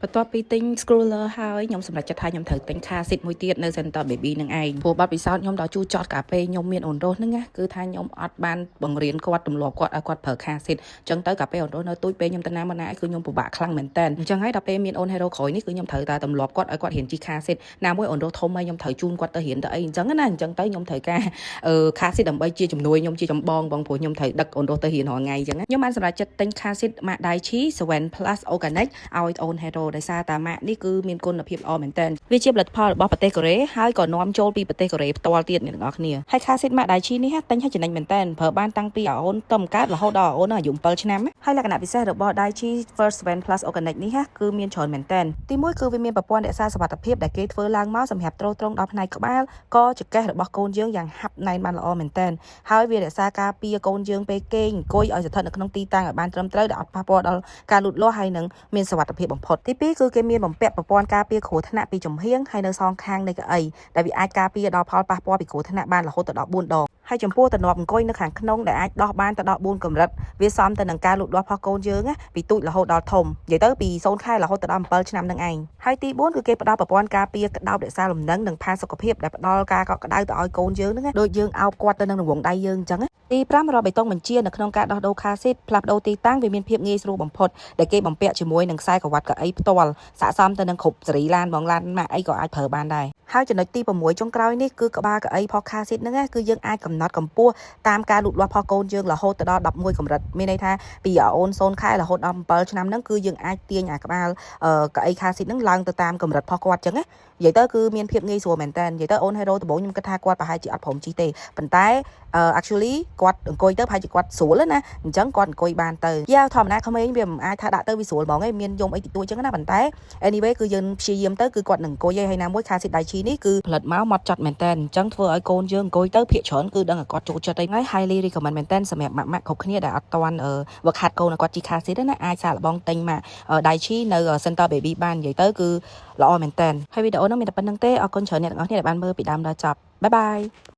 បន្ទាប់ពីទិញ stroller ហើយខ្ញុំសម្រេចចិត្តថាខ្ញុំត្រូវទិញ car seat មួយទៀតនៅ Center Baby នឹងឯងព្រោះបទពិសោធន៍ខ្ញុំដល់ជូរចត់កាលពេលខ្ញុំមានអូនរស់ហ្នឹងណាគឺថាខ្ញុំអត់បានបង្រៀនគាត់ទម្លាប់គាត់ឲ្យគាត់ប្រើ car seat អញ្ចឹងទៅកាលពេលអូនរស់នៅទូចពេលខ្ញុំទៅណាមកណាគឺខ្ញុំពិបាកខ្លាំងមែនតើអញ្ចឹងហើយដល់ពេលមានអូន Hero ក្រោយនេះគឺខ្ញុំត្រូវតែទម្លាប់គាត់ឲ្យគាត់រៀនជិះ car seat ណាមួយអូនរស់ធំហើយខ្ញុំត្រូវជូនគាត់ទៅរៀនទៅអីអញ្ចឹងណាអញ្ចឹងទៅខ្ញុំត្រូវការអឺ car seat ដើម្បីជាជំនួយខ្ញុំជាចម្បងបងព្រោះខ្ញុំត្រូវដឹកអូនរស់ទៅរៀនរាល់ថ្ងៃអញ្ចឹងខ្ញុំបានសម្រេចចិត្តទិញ car seat ម៉ាក Daiichi 7 Plus Organic ឲ្យអូន Hero ដោយសារតាម៉ាកនេះគឺមានគុណភាពល្អមែនទែនវាជាផលិតផលរបស់ប្រទេសកូរ៉េហើយក៏នាំចូលពីប្រទេសកូរ៉េផ្ទាល់ទៀតអ្នកទាំងអស់គ្នាហើយ car seat ម៉ាក Daiichi នេះទិញឲ្យចំណេញមែនទែនប្រើបានតាំងពីអូនតំកើតរហូតដល់អូនអាយុ7ឆ្នាំហើយលក្ខណៈពិសេសរបស់ Daiichi First 7 Plus Organic នេះគឺមានច្រើនមែនទែនទីមួយគឺវាមានប្រព័ន្ធរក្សាសុវត្ថិភាពដែលគេធ្វើឡើងមកសម្រាប់ទ្រទ្រង់ដល់ផ្នែកក្បាលកចង្កេះរបស់កូនយើងយ៉ាងហាប់ណែនបានល្អមែនទែនហើយវារក្សាការពារកូនយើងពេលគេងអង្គុយឲ្យស្ថិតនៅក្នុងទីតាំងឲ្យបានត្រឹមត្រូវដែលអត់ប៉ះពាល់ដល់ការលូតលាស់ហើយនឹងមានសុវត្ថិភាពបំផុតទីពីរគឺគេមានបំពាក់ប្រព័ន្ធការពារគ្រោះថ្នាក់ពីចំហៀងហើយនៅសងខាងនៃកៅអីដែលវាអាចការពារដល់ផលប៉ះពាល់ពីគ្រោះថ្នាក់បានរហូតដល់4ដងហើយចំពោះតំណប់អង្គុយនៅខាងក្នុងដែលអាចដោះបានទៅដល់4កម្រិតវាសមទៅនឹងការលូតលាស់របស់កូនយើងណាពីទូចរហូតដល់ធំនិយាយទៅពី0ខែរហូតដល់7ឆ្នាំនឹងឯងហើយទី4គឺគេផ្ដល់ប្រព័ន្ធការពារក្តោបរក្សាលំនឹងនិងផាសុកភាពដែលផ្ដល់ការកក់ក្ដៅទៅឲ្យកូនយើងហ្នឹងណាដូចយើងអោបគាត់ទៅនឹងរង្វង់ដៃយើងអញ្ចឹងណាទី5រាប់បេតុងបញ្ជានៅក្នុងការដោះដូរ car seat ផ្លាស់ប្ដូរទីតាំងវាមានភាពងាយស្រួលបំផុតដែលគេបំពាក់ជាមួយនឹងខ្សែក្រវ៉ាត់កៅអីផ្ទាល់ស័ក្តិសមទៅនឹងគ្រប់សេរីឡានបងឡានម៉ាកអីក៏អាចប្រើបានដែរហើយចំណុចទី6ចុងក្រោយនេះគឺក្បាលកៅអីផ car seat ហ្នឹងណាគឺយើងអាចកំណត់កម្ពស់តាមការលូតលាស់របស់កូនយើងរហូតទៅដល់11កម្រិតមានន័យថាពីអូន0ខែរហូតដល់7ឆ្នាំហ្នឹងគឺយើងអាចទាញអាក្បាលកៅអី car seat ហ្នឹងឡើងទៅតាមកម្រិតរបស់គាត់អញ្ចឹងណានិយាយទៅគឺមានភាពងាយស្រួលមែនតើនិយាយទៅអូន Hero ដំបូងខ្ញុំគិតថាគាត់ប្រហែលជាអត់ព្រមជិះទេប៉ុន្តែ actually គាត់អង្គុយទៅប្រហែលជាគាត់ស្រួលណាអញ្ចឹងគាត់អង្គុយបានទៅយ៉ាធម្មតាក្មេងវាមិនអាចថាដាក់ទៅវាស្រួលហ្មងឯងមានយំអីតិចតួចអញ្ចឹងណាប៉ុន្តែ anyway គឺយើងព្យាយាមទៅគឺគាត់នឹងអង្គុយឯងហើយណាមួយ car seat Daiichi នេះគឺផលិតមកម៉ត់ចត់មែនតើអញ្ចឹងធ្វើឲ្យកូនយើងអង្គុយទៅភាគច្រើនគឺដឹងតែគាត់ចូលចិត្តឯងហើយ highly recommend មែនតើសម្រាប់ម៉ាក់ម៉ាក់គ្រប់គ្នាដែលអត់ទាន់វឹកហាត់កូនឲ្យគាត់ជិះ car seat ណាអាចសាកល្បងទិញម៉ាក Daiichi នៅ Center Baby បាននិយាយទៅគឺល្អមែនតើហើយវីដេអូនោះមានតែប៉ុណ្្នឹងទេអរគុណច្រើនអ្នកទាំងអស់គ្នាដែលបានមើលពីដើមដល់ចប់bye bye.